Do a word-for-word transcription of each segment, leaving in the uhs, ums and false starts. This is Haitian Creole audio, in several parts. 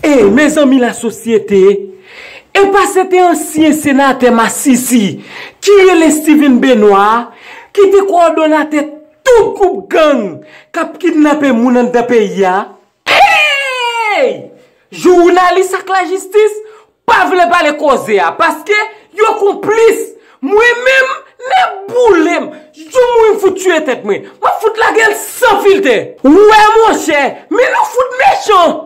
Ey, mezanmi lasosyete, epa se te ansyen senatè masisi ki rele Steven Benoît ki te kowòdonatè tout gwoup gang k ap kidnape moun anndan peyi a? Ey! Jounalis ak lajistis pa vle pale koze a, paske yo konplis. Mwen menm, nèg boule m, jou mwen fout tiye tèt mwen, m ap fout lage l san filtè. Ou wè monchè, men nou fout mechan.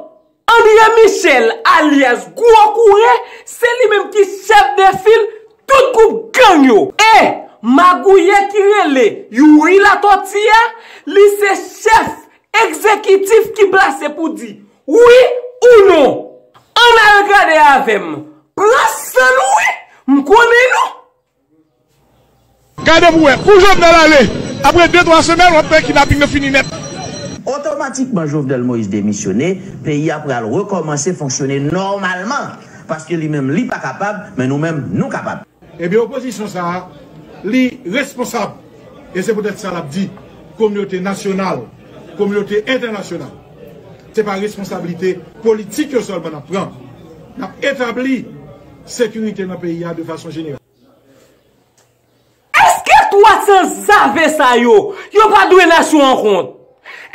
André Michel alyas Gwo Koure, se li menm ki chèf de fil tout gwoup gang yo. E magouye ki rele Youri Latòti a, li se chèf egzekitif ki plase pou di wi ou non. Ann al gade avè m. Pran san nou wi, m konnen nou. Gade pou w wè, pou Jovenel ale, apre de twa semèn, w ap wè kidnaping nan fini nèt. Otomatikman Jovenel Moïse demisyone, peyi a pral rekòmanse fonksyone nòmalman. Paske li menm li pa kapab, men nou menm nou kapab. Ebyen opozisyon sa a, li responsab. E se poutèt sa l ap di kominote nasyonal, kominote entènasyonal. Se pa responsablite politik yo sèlman n ap pran. N ap etabli sekirite nan peyi a de fason jeneral. Èske twa sanzave sa yo, yo pa dwe nasyon an kont?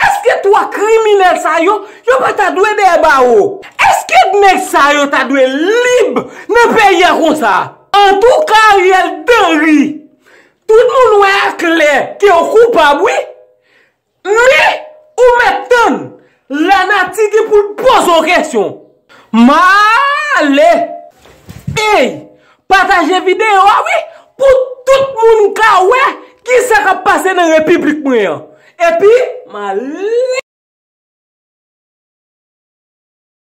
Èske twa kriminèl sa yo, yo pa ta dwe dèyè bawo? Èske nèg sa yo ta dwe lib nan peyi a konsa? Antouka Ariel Henry, tout moun wè aklè ke w koupab wi. Men ou mèt tann lanati gen pou l poze w kesyon. Male! Ey! Pataje videyo a wi pou tout moun ka wè kisa k ap pase nan repiblik mwen an. Epi male!